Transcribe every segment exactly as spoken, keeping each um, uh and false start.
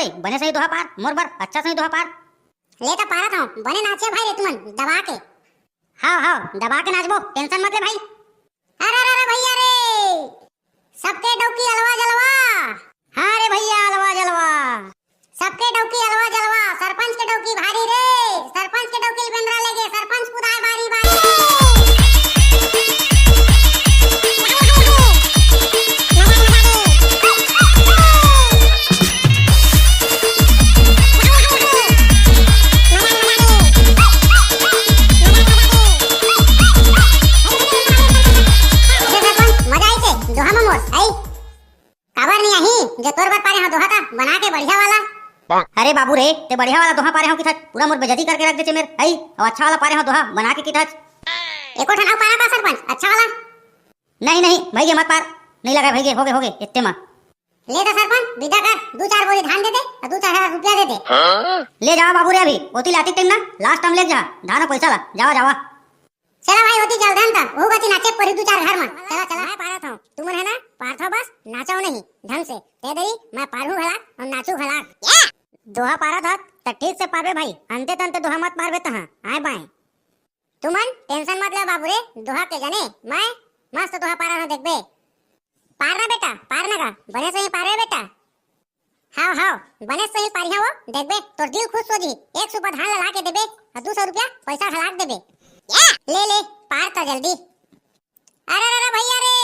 ए, बने सही दोहा पार, मोर बर अच्छा सही दोहा पार। ले त पारत हंव, बने नाचिया भाई रे तुमन, दबा के। हाव, हाव, दबा के नाचबो, tension मत ले भाई। अरे, अरे, अरे भैया रे, सबके डौकी अलवा जलवा। हाँ रे भैया, अलवा जलवा। सबके डौकी अलवा जलवा, सरपंच के डौकी भारी रे, सरपंच के डौकी ल बेंदरा लेगे, सरपंच कुदाय बारी बारी। मजा आइसे दोहा में मोर, आई। काबर नहीं आही, जो तोर बर पारे हंव दोहा त बना के बढ़िया वाला। अरे बाबू रे, ते बढ़िया वाला दोहा पारे हंव किथस, पूरा मोर बेइज्जती करके रख देचे मेर, आई, अउ अच्छा वाला पारे हंव दोहा बना के किथस। एको ठन अउ पारा का सरपंच, अच्छा वाला? नहीं, नहीं, भइगे मत पार, नहीं लगा भइगे, होगे, होगे, इतने मा। ले त सरपंच, बिदा कर, दू चार बोरी धान दे दे, अउ दू चार हजार रुपया दे दे। ले जावा बाबू रे, अभी, ओती लाती टाइम ना, last time ले जा, धान अउ पैसा ला, जावा, जावा। चला भाई, ओती चल धन त, ओहू गति नाचे परी दू चार घर म। चला, चला। मैं पारत हंव, तुमन है ना, पारथव बस, नाचव नहीं, ढंग से। ते दरी, मैं पारहूं घलाक अउ नाचू घलाक। दोहा पारत हस, त ठीक से पारबे भाई, अंते तंते दोहा मत पारबे तहां, आय बाय। तुमन tension मत ले बाबू रे, दोहा के जने, मैं मस्त दोहा पारत हंव, देखबे। पारना बेटा, पारना गा, बने सही पारबे बेटा। हाव, हाव, बने सही पारिहा वो, देखबे, तोर दिल खुश हो जी। एक सुपा धान ला के देबे, अउ दू सौ रुपया पैसा घलाक देबे। ले, ले, पार त जल्दी। अरे, अरे, अरे, भैया रे,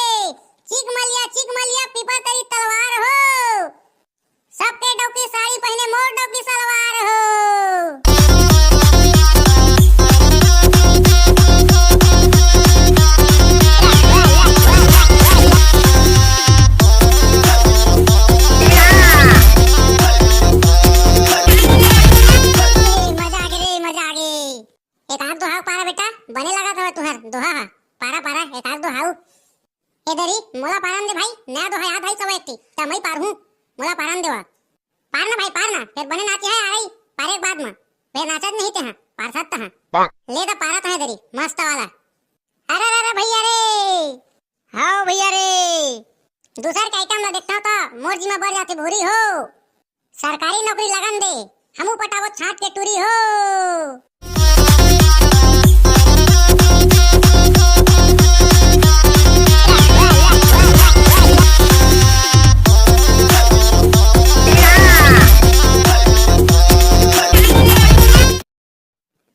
चिकमलिया, चिकमलिया, पीपर करी तलवार हो। सबके डौकी साड़ी पहिने, मोर डौकी सलवार हो। मजा आगे रे, मजा आगे। एक आध दोहा पारा बेटा, बने लागत हवय तुहर दोहा हा। पारा, पारा, एक आध दोहा अउ। ए दरी, मोला पारन दे भाई, नया दोहा याद हवय सवा एक ठी, त मई पारहूं, मोला पारन देवा। पार ना भाई, पार ना, फेर बने नाचे है आ रही, पारे के बाद म, फेर नाचत नहीं ते हा, पारसत तहा। ले त पारत है दरी, मस्त वाला। अरे, अरे, अरे, भैया रे। हाव भैया रे। दूसर के item ला देखता त मोर जी म बर जाथे भूरी हो। सरकारी नौकरी लगन दे, हमू पटाबो छाट के टूरी हो।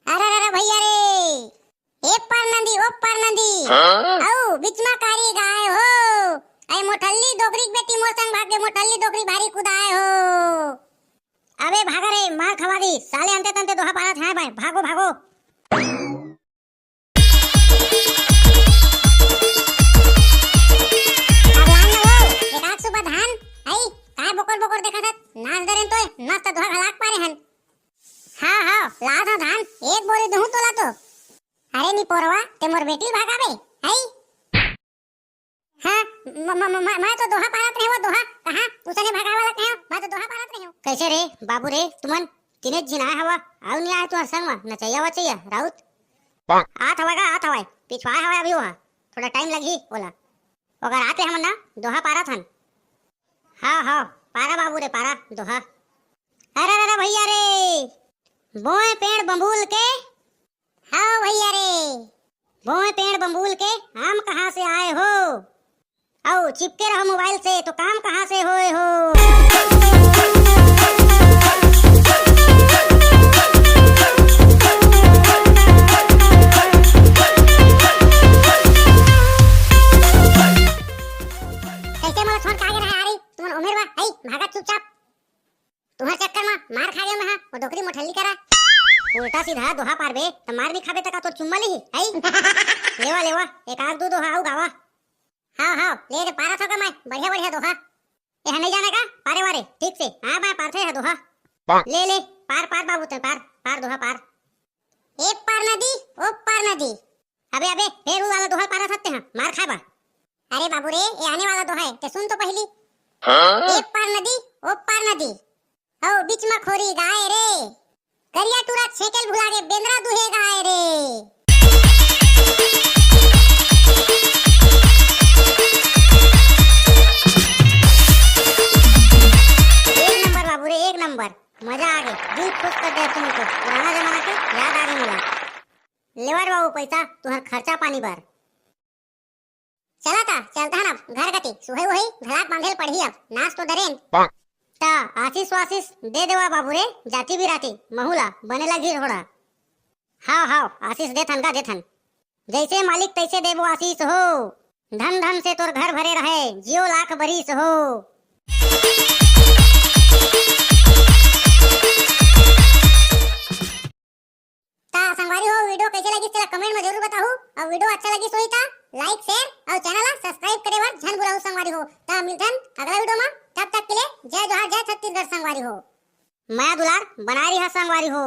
अरे, अरे, अरे, भैया रे, ए पार नदी, ओ पार नदी। हाँ? अउ बीच मा कारी गाय हो। अई मोठल्ली डोकरी के बेटी मोर संग भाग गे, मोठल्ली डोकरी भारी कुदाय हो। अबे भागा रे, मार खवा दी, साले अंते तंते दोहा पारत हैं भाई, भागो, भागो। भगवान न हो, एक आध सुबह धान, आई, काय बोकर बोकर देखत हस, नाच दे रेन तोय, मस्त दोहा घलाक पारे हन। हाँ, हाँ, लात हंव धान, एक बोरी दूहूं तोला तो। अरे निपोरवा, ते मोर बेटी भगाबे, हई? हाँ, म-, म-, म-, म-, मैं तो दोहा पारत रहेंव, दोहा, कहाँ? उसने भगाए वाला कहेंव, मैं तो दोहा पारत रहेंव। कैसे रे, बाबू रे, तुमन तीने झिन आए हवा, अउ नहीं आए तुहर संग मा, नचैया वचैया, राउत? आत हवय गा, आत हवय, पिछवाए हवय अभी ओहा, थोड़ा time लगही ओला। ओकर आते हमन ना, दोहा पारत हन। हाँ, हाँ, पारा बाबू रे, पारा, दोहा। अरे, अरे, अरे भैया रे, बोए पेड़ बबूल के। हाँ भैया रे, बोए पेड़ बबूल के, आम कहाँ से आए हो? अउ चिपके रहो mobile से, तो काम कहाँ से होए हो? कैसे मोला छोड़ के आगे रहे आ रही, तुमन उमेर बा, हई, भागा चुपचाप। तुहर चक्कर मा मार खा गेंव मैं हा, वो डोकरी मोठल्ली करा। उल्टा सीधा दोहा पारबे, त मार नहीं खाबे त का तोर चुम्मा लिही, हई? लेवा, लेवा, एक आध दू दोहा अउ गावा। हाँ, हाँ, ले रे, पारत हों गा मैं, बढ़िया, बढ़िया दोहा। ए, हा नहीं जाने का? पारे वारे, ठीक से, हाँ, मैं पारथे हा दोहा। ले, ले, पार, पार बाबू ते, पार, पार दोहा, पार। ए पार नदी, ओ पार नदी। अबे, अबे, फेर वो वाला दोहा पारत हस ते हा, मार खाबा। अरे बाबू रे, ए आने वाला दोहा है, ते सुन तो पहली। हाँ? ए पार नदी, ओ पार नदी। ओ बीच मा खोरी गाय रे। करिया टूरा छेकेल भुला गे, बेंदरा दुहे गाय रे। एक नंबर बाबू रे, एक नंबर। अरे बाबू, पैसा तुहर खर्चा पानी बर। चला ता, चलता हन अब घर कती, सुहई वही घलात बांधेल पड़ही अब, नास तो दरेन। त आशीष वाशीष दे देवा बाबू रे, जाती बिराती महू ला बने लगही थोड़ा। हाव हाव, आशीष देथन का देथन, जैसे मालिक तैसे देबो आशीष हो। धन धन से तोर घर भरे रहे, जियो लाख बरिस हो। ता संगवारी हो, वीडियो कैसे लगिस तेला कमेंट में जरूर बताहू, और वीडियो अच्छा लगिस होही ता लाइक शेयर और चैनल ला सब्सक्राइब करे बर झन भुलाहू संगवारी हो। ता मिलथन अगला वीडियो में, तब तक के लिए जय जोहार, जय छत्तीसगढ़ संगवारी हो। मया दुलार बनाए रिहा संगवारी हो।